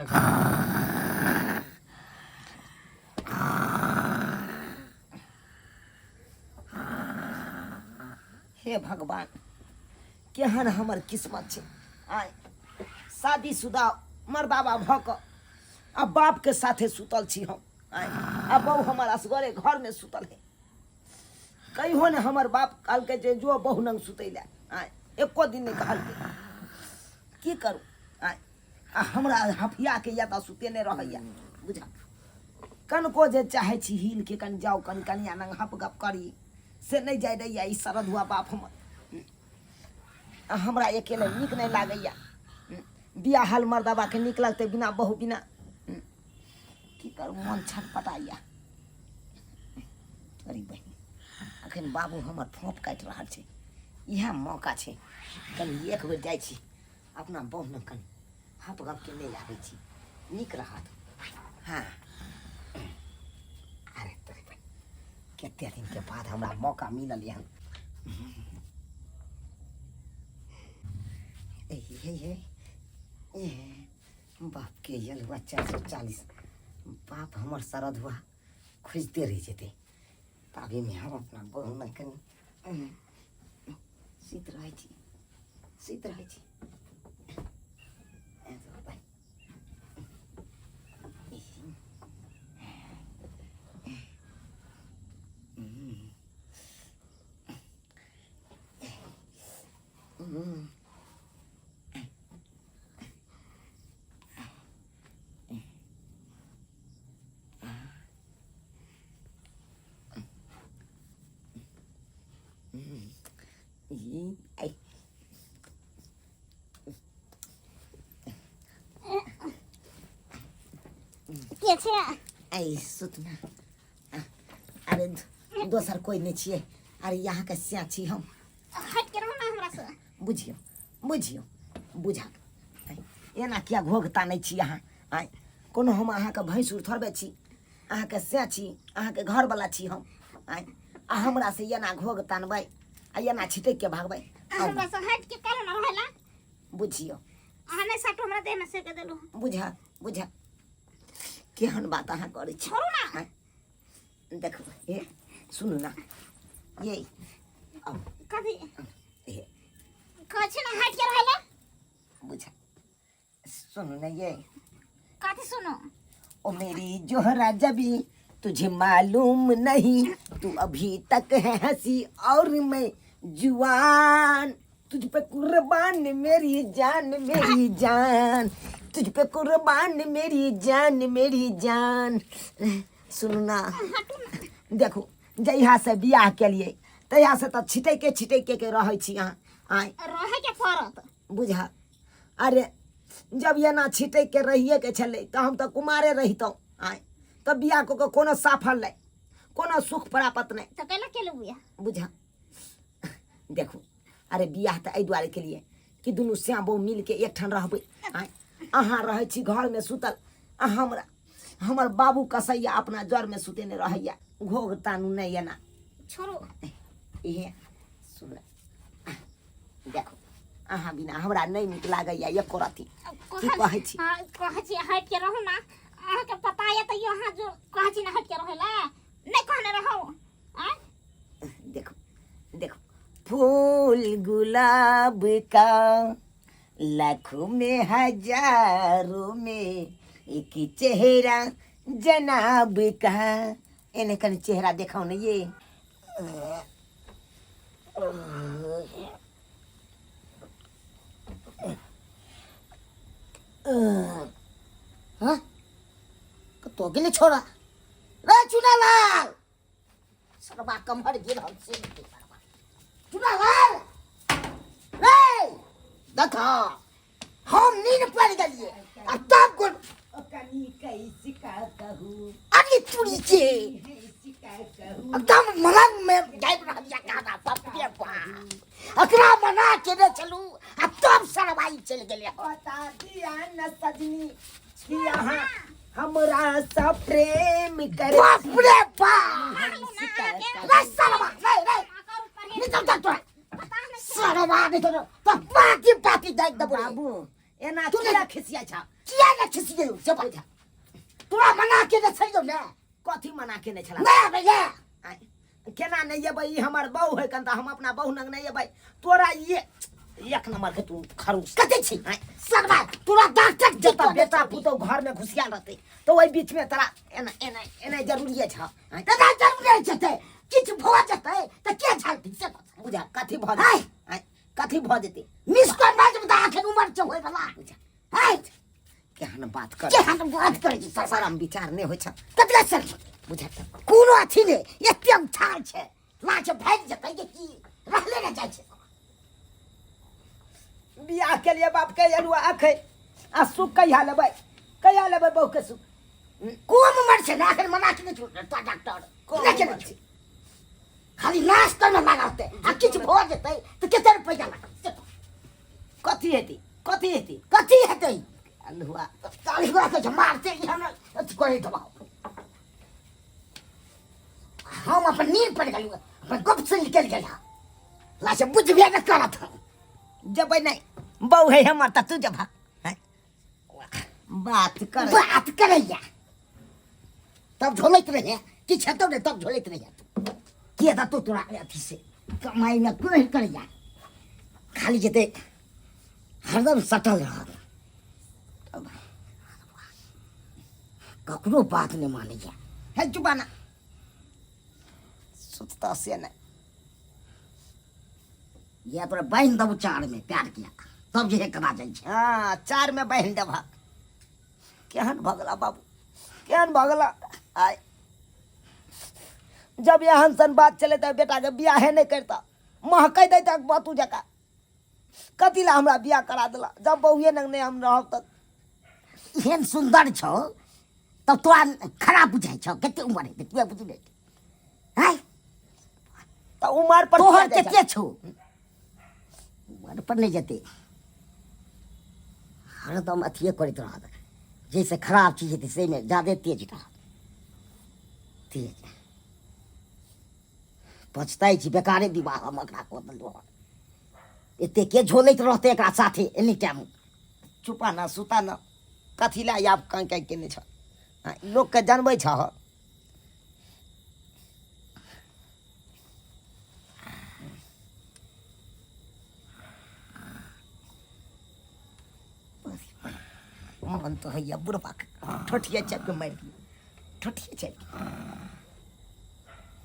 हे भगवान, केहन हमर किस्मत छै। आय शादीशुदा मर्दाबा भऽ कऽ आ बापके साथे सुतल छी हम। आय आ बहु हमर असगरे घरमे सुतल है। कहियो ने हमर बाप कहलकै जे जो बहु नंग सुतै लए। आय एको दिन नहि कहलकै। की करू? आय आ हमरा हफियाके या तऽ सुतेने रहैया। बुझा कनको जे चाहै छी हिल के कनि जाउ, कनि कनिया नंग हप गप करी, से नहि जाय दैया ई सरधुआ बाप हमर। आ हमरा अकेले नीक नहि लागैया। बियाहल मर्दबाके नीक लगतै बिना बहु बिना? की करू, मन छटपटाइया। अरे बहिन, अखन बाबू हमर फोप काटि रहल छै, इएह मौका छै। कनि एक बेर जाइ छी अपना बहु ने कनि हप गप के नहि आबै छी, नीक रहत। हँ, अरे तोरे बहिन, कते दिनके बाद हमरा मौका मिलल यहन। हे हे हे, बाप के यल हुआ 440। बाप हमर सरद हुआ खोजते रहि जेतै, ताबेमे हम अपना बहुमे कनि सुति रहै छी, सुति रहै छी। के छै? ऐ सुतना, अरे दोसर कोइ नहि छियै, अरे यहाँके सिया छी हम। हट के रहो ना हमरा से। बुझियौ बुझियौ, बुझा एना किया घोघ तानै छी अहाँ? आँय, कोनो हम अहाँके भैंसुर थोड़बे छी? अहाँके से छी, अहाँके घरवला छी हम। आँय, आ हमरा से एना घोघ तानबै आ एना छिटक के भागबै? हमरा से हट के करो ना रहेला। बुझियौ, अहाँ नहि सटो हमरा देह में से के देलू। बुझा बुझा, केहन बात अहाँ करै छी? छोड़ू ना। आँय, देखू, हे सुनू ना, ये आउ। कथी? हे कहै छी ना हट के रहेला। बुझा, सुनू ना ये। कथी सुनू? ओ मेरी जोहरा जबी, तुझे मालूम नहीं, तू अभी तक है हंसी और मैं जुआन। तुझ पे कुर्बान मेरी जान मेरी जान, तुझ पे कुर्बान मेरी जान मेरी जान। सुनू ना, देखू, जहिया से बियाह केलिए तहिया से तऽ छिटैके छिटैके के रहै छी अहाँ। आँय, रहे के पड़त। बुझा, अरे जब एना छिटैके रहिएके छलै तऽ हम तऽ कुमारे रहितहुँ। आँय, तऽ बियाह कऽ कऽ कोनो साफल नहि, कोनो सुख प्राप्त नहि। तऽ कैला केलू बियाह? बुझा, देखू, अरे बियाह तऽ एहि दुआरे केलिए कि दुनू श्याम बहु मिलके एकठाम रहबै। आँय, अहाँ रहै छी घरमे सुतल आ हमरा हमर बाबू कसैया अपना जरमे सुतेने रहैया। घोघ तानू नहि एना। छोड़ू। इहे सुन, देखू, अहाँ बिना हमरा नहि नीक लागैया एको रत्ती। की कहै छी? हाँ, कहै छी हटि के रहू ना। अहाँके पता यऽ तैयो अहाँ जो कहै छी ना हटि के रहै ला, नहि कहने रहू? आँय, देखो देखो, फूल गुलाब का लाखों में हजारों में एक चेहरा जनाब का। एने कनि चेहरा देखाओ ने ये। हाँ, कतौ गेलै छोड़ा रे? चुनालाल, सरबा कमहर गेल हम से नहि सरबा। चुनालाल रे, देख, हम नींद पड़ि गेलियै आ तब कोन कनी कैसे का कहू। अरे चूड़ी के एकदम मलंग में गाबि रहल यऽ गाना। बाप रे बाप, एकरा मना केने छलू आ तब सरवाई चलि गेलै। बता दिया न सजनी कि अहाँ हमरा सँ प्रेम कर। बाप रे बाप रे, सरवा रे रे, निकल जा तोरा सरवा, नहीं तो तो पाकी पाकी दाग देबो रे। बाबू एना तू किया खिसिया छा किया ने खिसियौ से बता तोरा मना के ने छलियौ ने कथी मना केने छला नहि आबै ले आँय, केना नहि एबै ई हमर बहु है कन तऽ हम अपना बहु लग नहि एबै तोरा ये एक नंबर के तू खरूस कते छी आँय, सरबा तोरा डॉक्टर जतऽ बेटा पुतहु घर में घुसियाल रहतै तऽ ओहि बीच में तोरा एना एना एना जरूरिये छ आँय, दादा जरूर जेतै किछु भऽ जेतै तऽ के झालतै से बता बुझा कथी भऽ आँय। जेतै आँय, कथी भऽ जेतै मिस कॉल मारि देबै तऽ आखिर उमर छै होय बला बुझा आँय, केहन बात कर केहन बात करै छी सरबा शरम विचार नहि होइ छ कतरा सर बुझा कोनो अथी नहि एते उछाल छै लाज भागि जेतै जे की रहले ने जाइ छै बियाह के लिए बाप के एलुआ अखै आ सुख कहिया लेबै कहिया लेबै बहू के सुख कोन उमर छै ने आखिर मना के नहि छौ तोरा डॉक्टर कोन नहि केने उमर छै खाली नाश्ता मे लागल आ किछु भऽ जेतै तऽ कते रुपैआ लागत से कहू। कथी हेतै कथी हेतै कथी हेतै अल्हुआ 40 गोरा के मारते ई हमरा अथी करै दबाव हम अपन नींद पड़ गेलहुँ अपन गुप्त से निकलि गेल लाश बुझबे नहि करत हम जबै नहि बहु है हमर तऽ तू जबा हैं? बात कर बात करैया तब झोलैत रहे किछु हेतौ ने तब झोलैत रहे के देतौ तोरा अथी से कमाइमे कोइ करैया खाली जेतै हरदम सटल रहत ककरो बात नहि मानैया है चुपाना सुतता से नहि या तोरा बान्हि देबौ चारमे प्यार किया तब जे हे करा जाइ छै हाँ चार में बहन देबा केहन भगला बाबू केहन भगला आय जब एहन सन बात चले तऽ बेटाके बियाहे नहि करता महकै दैता बातू जकाँ कथी लए हमरा बियाह करा देला जब बहुए नग नहि हम रहब तऽ एहन सुन्दर छौ तब तोरा खराब बुझाइ छौ कते उमर हेतै तू बुझि आँय तऽ उमर पर तोहर किया जाइ कते छौ उमर पर नहि जेतै हरदम अथिए करैत रहत जैसे खराब चीज हेतै ताहिमे जादे तेज रहत तेज पछताइ छी बेकारे विवाह हम एकरा कऽ देलहुँ हन एते के झोलैत रहतै एकरा साथे एनी टाइम छौ? चुपा न सुता न कथी लए आब काँय काँय केने छ लोकके जनबै छह मन तऽ होइए बुढ़बाके ठोठिए चापि कऽ मारि दियौ ठोठिए चापि कऽ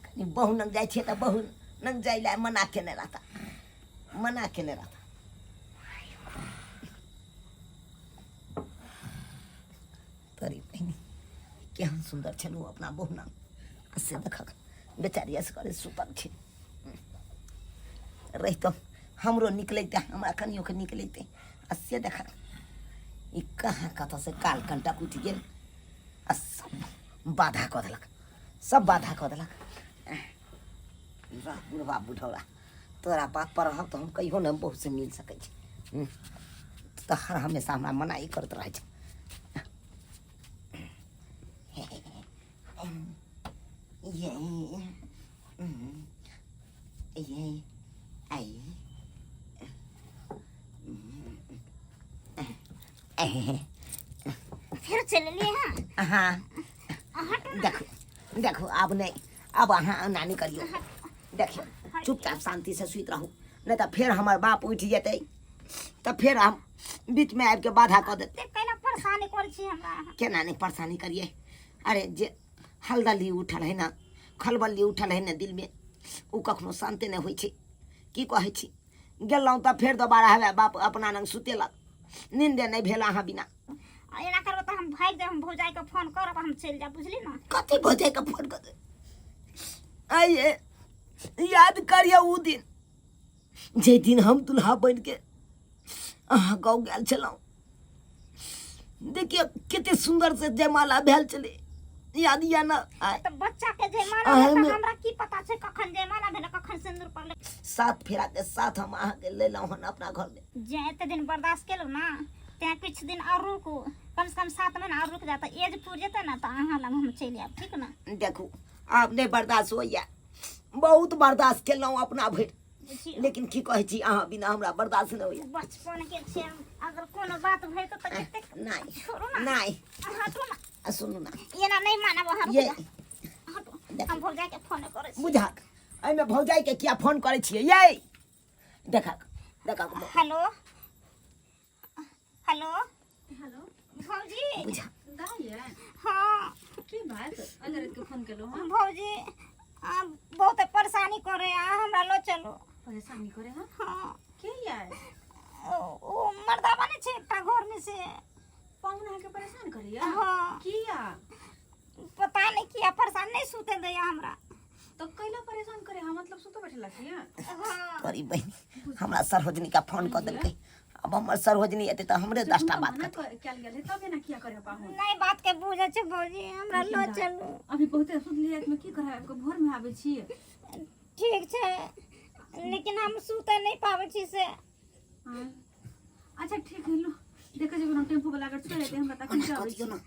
कनि बहु लग जाइ छियै तऽ बहु लग जाइ लए मना केने रहता मना केने रहता तोरी बहिनी केहन सुन्दर छलहुँ अपना बहु लग आ से देखक बेचारी असगरे सुतल छै रहितो हमरो निकलैते हमरा कनियोके निकलैते आ से देखक ई कहाँ कतऽसँ काल कंटक उठि गेल आ सब बाधा कऽ देलक सब बाधा कऽ देलक वाह बुढ़वा बुढ़ौरा तोरा बात पर रहब तऽ हम कहियो ने बहु से मिल सकै छी तऽ हर हमेशा हमरा मनाही करैत रहै छै ये ये आई फेर चलि एलियै अहाँ हाँ अहाँ देखू देखू आब नहि आब अहाँ एना नहि करियौ देखियौ चुपचाप शान्तिसँ सुति रहू नहि तऽ फेर हमर बाप उठि जेतै तऽ फेर हम बीचमे आबिके बाधा कऽ देतै एते कैला परेशानी करै छी हमरा अहाँ केना नहि परेशानी करियै अरे जे हलदली उठल है ने खलबली उठल है ने दिलमे ओ कखनो शान्ति नहि होइ छै की कहै छी गेलहुँ तऽ फेर दोबारा हेबे बाप अपना लग सुतेलक नींदे नहि भेल अहाँ बिना आ एना करबै तऽ हम भागि जायब हम भौजाइके फोन करब हम चलि जायब बुझली ने कथी भौजाइके फोन कर आइए याद करियौ ओ दिन जाहि दिन हम दुल्हा बनि के अहाँ गाँव गेल छलहुँ देखियौ कते सुन्दर से जयमाला भेल छलै याद यऽ ने आइ तऽ बच्चा के जयमाला अहाँ भेल तऽ मे- हमरा की पता छै कखन जयमाला भेल कखन सिन्दूर पड़लै सात फेरा के साथ हम अहाँके लेलहुँ हन अपना घरमे जे एते दिन बर्दाश्त केलहुँ ने तेँ किछु दिन आओर रुकू कम से कम 7 महीना आओर रुकि जायत तऽ एज पुरि जेतै ने तऽ अहाँ लग हम चलि आयब ठीक ने देखू आब नहि बर्दाश्त होइए बहुत बर्दाश्त केलहुँ अपना भरि बुझियौ। लेकिन की कहै छी अहाँ बिना हमरा बर्दाश्त नहि होइए। बचपन के छै, अगर कोनो बात भए तऽ कतेक नहि छोड़ू ना। नहि। हटू ना। आ सुनू ना। एना नहि मानब अहाँ। ये हटू, हम भौजाई के फोन करै छी। बुझक एहिमे भौजाई के किया फोन करै छियै यै? देखक देखक। हेलो हेलो हेलो भौजी। बुझा दाइ ये। हाँ। की बात अगर के फोन केलहुँ हँ? भौजी आ, बहुत परेशानी करे आ, हमरा लो चलू। परेशानी करे? हाँ। हाँ। के ये? ओ मर्दाबा नहि छै एकटा घर में से। पाहुन अहाँके परेशान करैया? हाँ। किया? पता नहीं किया परेशान, नहीं सुते दैया हमरा। तो कैला परेशान करे? हाँ, मतलब सुतो बैठला किया? हाँ। तोरी बहिन हमरा सरोजनी का फोन कऽ देलकै। अब हमर सरोजनी एतै तऽ हमरे 10टा बात मना करतै। कयल गेल है तब एना किया करे पाहुन? नहीं बात के बुझे छै भौजी, हमरा लो लेकिन दाइ, चलू। अभी बहुते सुतली राति में की करे आबि कऽ भोर में आबै छी। ठीक छै, लेकिन हम सुते नहीं पाबै छी से। हाँ। अच्छा ठीक है, लो देखै छी कोनो टेम्पू वाला अगर छोड़ि देतै हमरा तखन मना जाबै कऽ छी। दियौ ना।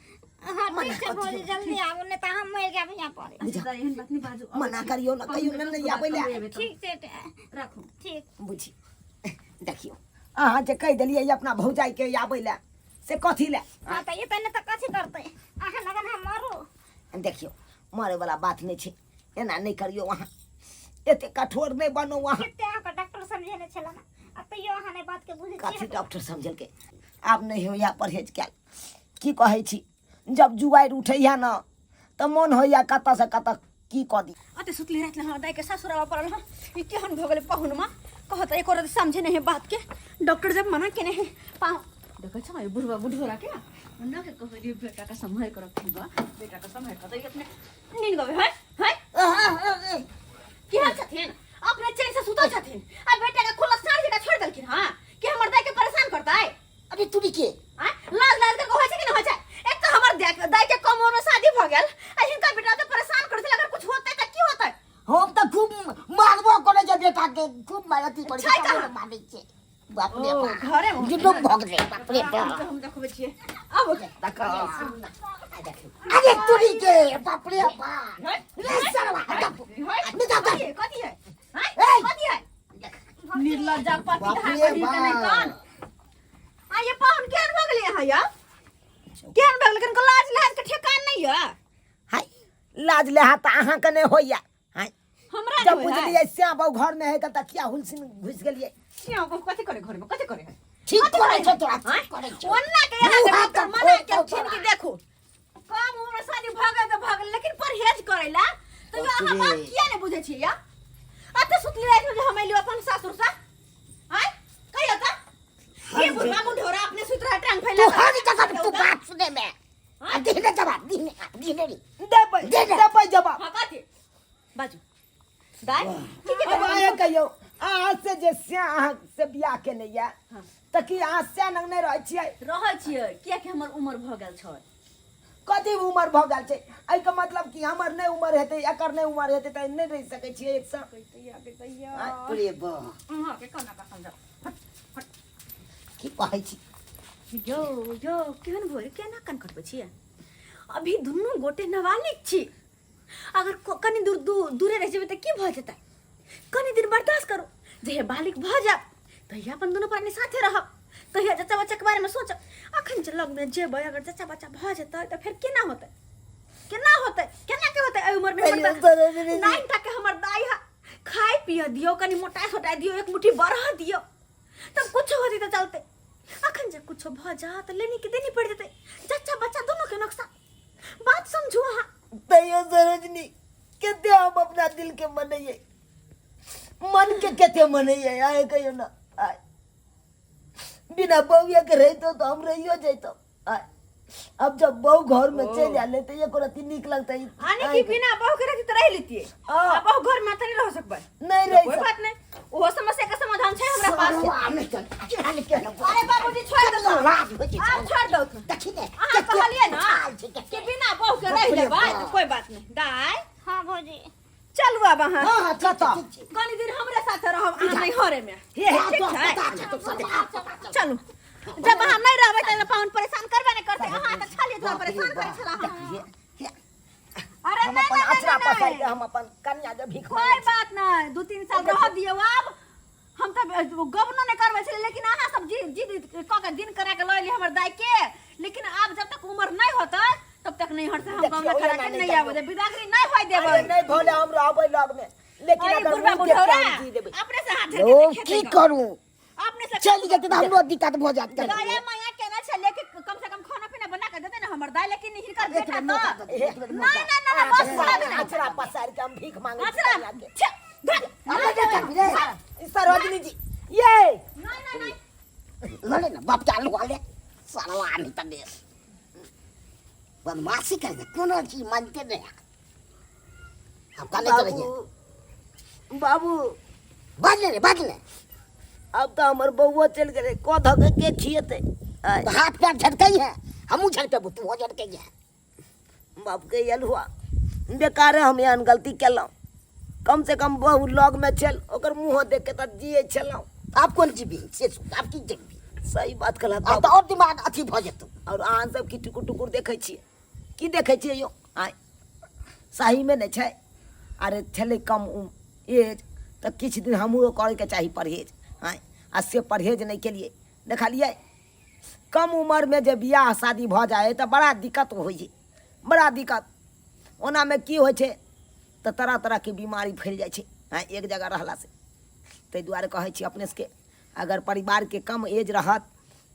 हाँ मना ठीक छै कऽ भौजी, दियौ। जल्दी आबू नहीं तऽ हम मरि जायब यहाँ पर। अच्छा दाइ, एहन बात नहि बाजू। अबै मना छी। करियौ ना, पाहुन कहियौ के ना दस नहि गो बात आबै लए। कहबै एबै तऽ। ठीक छै। राखू। ठीक। बुझी देखियौ अहाँ जे कहि देलियै अपना भौजाई के आबै लए से कथी लए? हाँ तऽ एतै नहि तऽ कथी करतै? अहाँ लगन हम मरू? देखियौ मरे वाला बात नहि छै, एना नहि करियौ अहाँ, एते कठोर नहि बनू अहाँ। कते अहाँके डॉक्टर समझेने छलै ना, आ तैयो अहाँ नहि बात के बुझै कथी छियै। डॉक्टर समझलकै? आब नहि होइया परहेज कयल। की कहै छी, जब जुआरि उठैया न तऽ मोन होइया कतऽ से कतऽ की कऽ दी। अते सुतली राति में दाई के ससुर आबऽ पड़ल हँ। ई केहन भऽ गेलै पाहुनमा, कहत एको रति समझे नहीं है बात के। डॉक्टर जब मना केने है पाहु देखै छौ ई बुढ़वा बुढ़ोरा के न के कहलियै बेटा के सम्हारि के रखी बा, बेटा के सम्हारि के तऽ ई अपने नींद गबै है है केहन छथिन, अपने चैन से सुतल छथिन आ बेटा के खुला साँझ जकाँ छोड़ि देलखिन हँ कि हमर दाई के परेशान करतै। अरे तुरी के आँय? लाज लाज के कहै छै कि नहि होइ छै? एक तऽ हमर दाई के कम उम्र में शादी भऽ गेल आ हिनकर बेटा के परेशान करै छलै, अगर कुछ होतै तऽ की होतै? हम तऽ खूब मारबो करै छै बेटा के, खूब मारती करै छै छै, कहाँ? तबो मारै छै। बाप रे ओ, बाप। घरे में होतै जुलुम ने? भऽ गेलै, बाप रे बाप। हम देखबै छियै। आब अरे तुरी के बाप रे बाप। रे सरवा, दब। निकाल, दब। कथी है? कथी है? आँय? ए! कथी है? निर्लज्जा पति बाप धार रे करी के नहि बाप। कान। आ ये पाहुन केहन भऽ गेलै अहाँ यौ? केहन भऽ गेलै? कनिको लाज लिहाज के ठेकान नहि यऽ? हाय लाज लेहा तऽ अहाँके नहि होइया। हाय हमरा जब नहि होइया। बुझलियै श्याम बाबू घर में है तऽ किया हुलसिन घुसि गेलियै? श्याम बाबू कथी करे घर में? कथी करे है? ठीक कथी करै करे छौ तोरा, आँय? ठीक करै छौ। ओन्ना के यहाँ मुँह के हाथ डॉक्टर तऽ मना फोड़ि दौ केलखिन तोरा। कि देखू कम उम्र शादी भऽ गेल तऽ भऽ गेल, लेकिन परहेज करै ला तैयो अहाँ बाप रे। बात किया नहि बुझै छियै यौ? एते सुतली राति में जे हम एलियो अपन सासुर से, आँय कहियो तऽ ये बुढ़वा मुंढोरा अपने सुति रहा टांग फैला तू कऽ। हर जगह तू बात सुने में आ दिने जवाब दिने दिने रे। देबै दे दे। देबै जवाब। हाँ कथी बाजू दाइ की के अब अहाँ कहियौ अहाँ से जे श्या अहाँ से बियाह केने यऽ तऽ की अहाँ श्या लग नहि रहै छियै? रहै छियै, कियाकि हमर उम्र भऽ गेल छै। कथी उमर भऽ गेल छै? एहिके मतलब कि हमर नहि उमर हेतै, एकर नहि उमर हेतै तऽ नहि रहि सकै छियै एक संग? बाप रे बाप। अहाँके कोना कऽ समझाउ? की कहै छी यौ यौ केहन भोर केना कान कटबै छियै? अभी दुनू गोटे नाबालिग छी, अगर कनि दूर दूरे रहि जेबै तऽ की भऽ जेतै? कनि दिन बर्दाश्त करू, जहिया बालिग भऽ जायब तहिया अपन दुनू प्राणी साथे रहब, तहिया जच्चा बच्चाके बारेमे सोचब। अखन जे लगमे जेबै, अगर जच्चा बच्चा भऽ जेतै तऽ फेर केना होतै? केना होतै? केना के होतै एहि उमरमे? हमर नाइन तक हमर दाइ है, खाय पिय दियौ, कनि मोटा सोटा दियौ, एक मुट्ठी बढ़ऽ दियौ, तब कुछो होतै तऽ चलतै। अखन जे कुछो भऽ जात लेनी के देनी पड़ि जेतै, जच्चा बच्चा दुनू के नुकसान। बात समझू अहाँ। तैयो सरोजनी कते हम अपना दिल के मनैयै, मन के कते मनैयै, आय कहियो ना आय बिना बउआ के रहितो तो हम रहियो जैतो। आय अब जब बहू घर में चलि आले तो एको रत्ती नीक लगतै? आने की बिना बहू के रहती तऽ रहि लेतियै, हाँ। आ बहू घर में तऽ नहीं रह सकबै। नहीं रहि कोई सक- बात नहीं, ओहो समस्या के समाधान छै हमरा पास। सरवा नहि चल, केहन केहन अरे बाबूजी छोड़ दो, लाज होइ छै। आब छोड़ दो। देखी ने अहाँ कहलियै ना छाल छै कते। कि बिना बहू के रहि लेबै तऽ कोई बात नहीं। दाइ हाँ भौजी चलू आब अहाँ। हाँ हाँ कतऽ? ठीक छै। कनि दिन हमरे साथे रहब अहाँ नैहरे में। हे हे ठीक छै? पता छै तो सरवा, पता छै। चलू, जब अहाँ नहीं रहबै तऽ पाहुन परेशान करबे नहि करतै। अहाँ तऽ छलियै तऽ परेशान करै छला अहाँ। हे, हे, अरे हम नहीं अपन नहीं अचरा नहीं पसारि के नहीं हम अपन कन्या के भीख कोई मांगै छी। बात नहीं, 2-3 साल रह दियौ आब। हम तऽ गबनो नहि करबै छलियै, लेकिन अहाँ सब जिद जिद कऽ के दिन करा के लऽ एलियै हमर दाई के। लेकिन आब जब तक उम्र नहि होतै तब तक नहीं हर से हम देखियौ, गबना करा एना के नहि नहीं करियौ। आबै देबै, बिदागरी नहीं होय देबै। अरे नहीं भोले, हम रहबै लग में, लेकिन अरे अगर बुढ़वा मुँह देख के बुढ़ौरा हम जी देबै। अपने से हाथ धर ओ के की करू, अपने से चलि जेतै तऽ हमरो दिक्कत भऽ जायत। दया माया केना छलै कि कम से कम खाना पीना बना के देते ना हमर दाई, लेकिन हिनकर एक बेटा बेर मौका तऽ दे, एक बेर नहीं मौका। नहीं नहीं, बस भऽ गेलै। अचरा पसार के हम भीख मांगे छी अचरा कनिया के। छे, धर। अरे जे करबी रे। सरोजनी जी ये नहीं नहीं नहीं, लड़े ना बाप चालू वाले साला नहीं तने बदमाशी कर दे, कोनो चीज मानते नहीं। हम काले चले गए। बाबू बाबू बाज ले रे, बाज ले। अब तो हमर बउआ चल गेलै, कऽ धऽ के के खिएतै? आय, तो हाथ पैर झटकई है, हमू झटकेबू, तू झटकई है। बाप के आयल हुआ बेकारे हम एहन गलती केलहुँ। कम से कम बहु लग में छल, ओकर मुँह देख के तऽ जियै छलहुँ। आप कोन जीबी से सुन, आप की जीबी? सही बात कहला। आब तऽ और दिमाग अथी भऽ जेतौ। और अहाँ सब की टुकुर टुकुर देखै छियै? की देखै छियै यौ? आँय, सहीमे नहि छै। अरे छलै कम एज तऽ किछु दिन हमरो करैके चाही परहेज। आँय, आ से परहेज नहि केलियै। देखलियै, कम उमरमे जे बियाह शादी भऽ जाइ हइ तऽ बड़ा दिक्कत होइ छै, बड़ा दिक्कत। ओनामे की होइ छै तऽ तरह तरहके बीमारी फैल जाइ छै। आँय, एक जगह रहलासँ। ताहि दुआरे कहै छी अपने सबके, अगर परिवारके कम एज रहत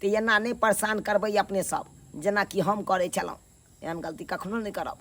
तऽ एना नहि परेशान करबै अपने सब, जेनाकि हम करै छलहुँ। एहन गलती कखनो नहि करब।